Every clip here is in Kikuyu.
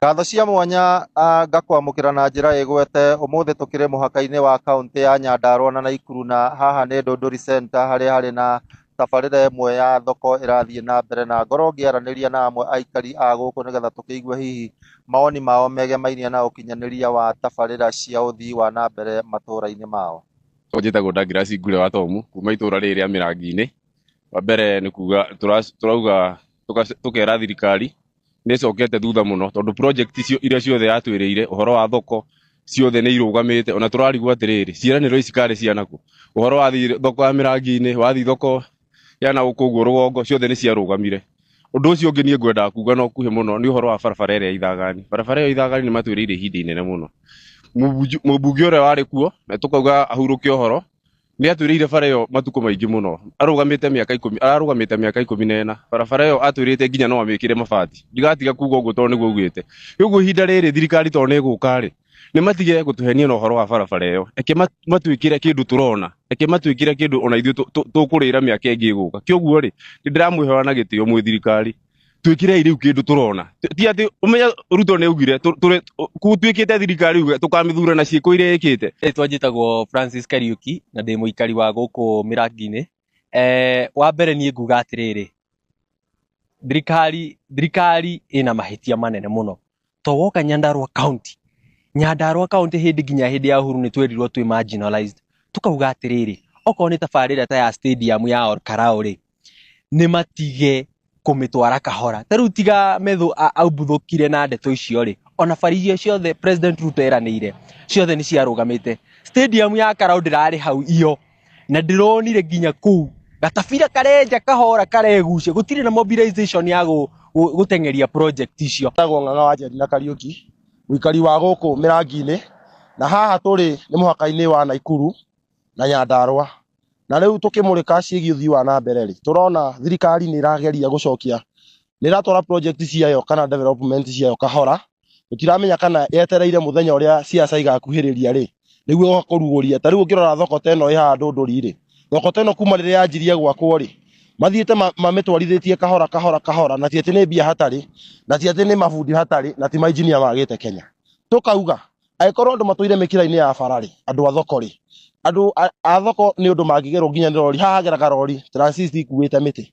Ngatho cia mwanya ngakwamũkĩra na njĩra ĩgwete. Ũmũthĩ tũkĩrĩ mũhaka-inĩ wa kaũntĩ ya Nyandarua na Naikuru, na haha nĩ Ndũndũri Center harĩa harĩ na tabarĩra ĩmwe ya thoko ĩrathiĩ na mbere, na ngorwo ngĩaranĩria na amwe aikari a gũkũ nĩgetha tũkĩigue hihi mawoni mao megemainie na ũkinyanĩria wa tabarĩra cia ũthii wa na mbere matũra-inĩ mao. Njĩtagwo Douglas Ngure wa Tomu kuma itũra rĩrĩ rĩa Mĩrangi-inĩ. Wa mbere nĩ kuga tũrauga tũkera thirikari nĩ ĩcokete thutha mũno, tondũ project icio iria ciothe yatwĩrĩire ũhoro wa thoko ciothe nĩ irũgamĩte. Ona tũrarigwo atĩrĩrĩ, ciĩranĩro ici karĩ cianakũ? Ũhoro wa thoko ya Mĩrangi-inĩ, wathiĩ thoko ya na gũkũ ũguo rũgongo, ciothe nĩ ciarũgamire. Ũndũ ũcio ũngĩ niĩ ngwendaga kuga na ũkuhĩ mũno nĩ ũhoro wa barabara ĩrĩa ya Ithagani. Barabara ĩyo Ithagani nĩ matwĩrĩire ihinda inene mũno. Mũmbunge ũrĩa warĩ kuo na tũkauga ahurũke ũhoro, nĩ atwĩrĩire bara ĩyo matukũ maingĩ mũno. Arũgamĩte mĩaka 10, ararũgamĩte mĩaka 14. Barabara ĩyo atwĩrĩte nginya no amĩkĩre mabati. Ndigatiga kuga ũguo tondũ nĩguo augĩte. Rĩu ihinda rĩrĩ thirikari tondũ nĩ ĩgũka rĩ, nĩ matige gũtũhenia na ũhoro wa barabara ĩyo. Reke matwĩkĩre kĩndũ tũrona, reke matwĩkĩre kĩndũ ona ithuĩ tũkũrĩra mĩaka ĩngĩ ĩgũka. Kĩoguo rĩ, nĩ ndĩramwĩhoya na gĩtĩo mwĩ thirikari, twĩkĩrei rĩu kĩndũ tũrona. Ti atĩ ũmenye Ruto nĩ augire gũtuĩkĩte thirikari uge tũkamĩthura na ciĩko iria ĩkĩte. Rĩtwa njĩtagwo Francis Kariuki na ndĩ mũikari wa gũkũ Mĩrangi-inĩ. Wa mbere niĩ nguga atĩrĩrĩ, thirikari ĩna mahĩtia manene mũno. To woka Nyandarua County, Nyandarua County hĩndĩ nginya hĩndĩ ya Uhuru nĩ twerirwo twĩ marginalized. Tukauga atĩrĩrĩ, okorwo nĩ tabarĩra ta ya stadium ya Olkalau rĩ, nĩ matige kũmĩtwara kahora. Ta rĩu tiga Methu aumbuthũkire na ndeto icio rĩ, ona bara iria ciothe President Ruto eranĩire ciothe nĩ ciarũgamĩte. Stadium ya Karau ndĩrarĩ hau iyo, na ndĩronire nginya kũu gatabira karenja kahora karegucia, gũtirĩ na mobilization ya gũteng'eria project icio. Njĩtagwo Ng'ang'a wa Njeri na Kariũki, mũikari wa gũkũ Mĩrangi-inĩ, na haha tũrĩ nĩ mũhaka-inĩ wa Naikuru na Nyandarua. Na rĩu tũkĩmũrĩka ciĩgiĩ ũthii wa na mbere rĩ, tũrona thirikari nĩ ĩrageria gũcokia, nĩ ĩratwara project ciayo kana development ciayo kahora. Tũtiramenya kana yetereire mũthenya ũrĩa ciaca igakuhĩrĩria rĩ, nĩguo ĩgoka kũrugũria. Ta rĩu ũngĩrora thoko ta ĩno ĩ haha Ndũndũri rĩ, thoko ta ĩno kuma rĩrĩa yanjirie gwakwo rĩ, mathiĩte mamĩtwarithĩtie kahora kahora kahora, na ti atĩ nĩ mbia hatarĩ, na ti atĩ nĩ mabundi hatarĩ, na ti mainjinia magĩte Kenya. Tũkauga angĩkorwo andũ matũire mĩkĩra-inĩ ya bara rĩ, andũ a thoko rĩ, andũ a thoko nĩ ũndũ mangĩgerwo nginya nĩ rori. Haha hageraga rori transit ikuĩte mĩtĩ,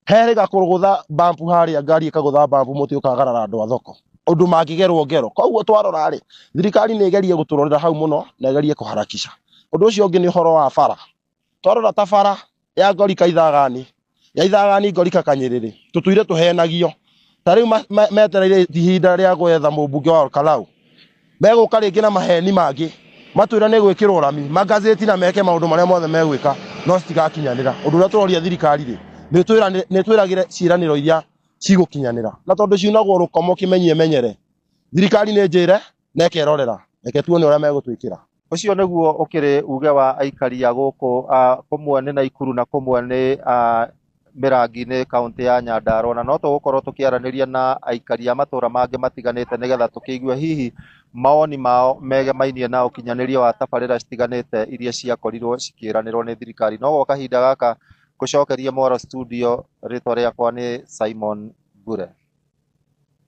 herĩga kũgũtha bump harĩa, ngari ĩkagũtha bump, mũtĩ ũkagarara andũ a thoko, ũndũ mangĩgerwo ngero. Koguo twarora rĩ, thirikari nĩ ĩgerie gũtũrorera hau mũno na ĩgerie kũharakisha. Ũndũ ũcio ũngĩ nĩ ũhoro wa bara. Twarora ta bara ya Ngorika Ithagani, ya Ithagani Ngorika Kanyĩrĩrĩ, tũtũire tũhenagio. Ta rĩu metereire ihinda rĩa gwetha mũmbunge wa Olkalau, megũka rĩngĩ na maheni mangĩ, matwĩra nĩ gwĩkĩrwo rami magazeti na meke maũndũ marĩa mothe megwĩka, no citigakinyanĩra. Ũndũ ũrĩa tũroria thirikari rĩ, nĩ twĩragĩre ciĩranĩro iria cigũkinyanĩra, na tondũ ciunagwo rũkomo kĩmenyie menyere, thirikari nĩ njĩre na ĩkerorera, reke tuone ũrĩa megũtwĩkĩra. Ũcio nĩguo ũkĩrĩ uge wa aikari a gũkũ, kũmwe nĩ Naikuru na kũmwe nĩ Mĩrangi-inĩ kaũntĩ ya Nyandarua. Na no tũgũkorwo tũkĩaranĩria na aikari a matũra mangĩ matiganĩte nĩgetha tũkĩigue hihi mawoni mao megemainie na ũkinyanĩria wa tabarĩra citiganĩte iria ciakorirwo cikĩranĩrwo nĩ thirikari. No gwa kahinda gaka ngũcokerie mwaro studio, rĩtwa rĩakwa nĩ Simon Ngure.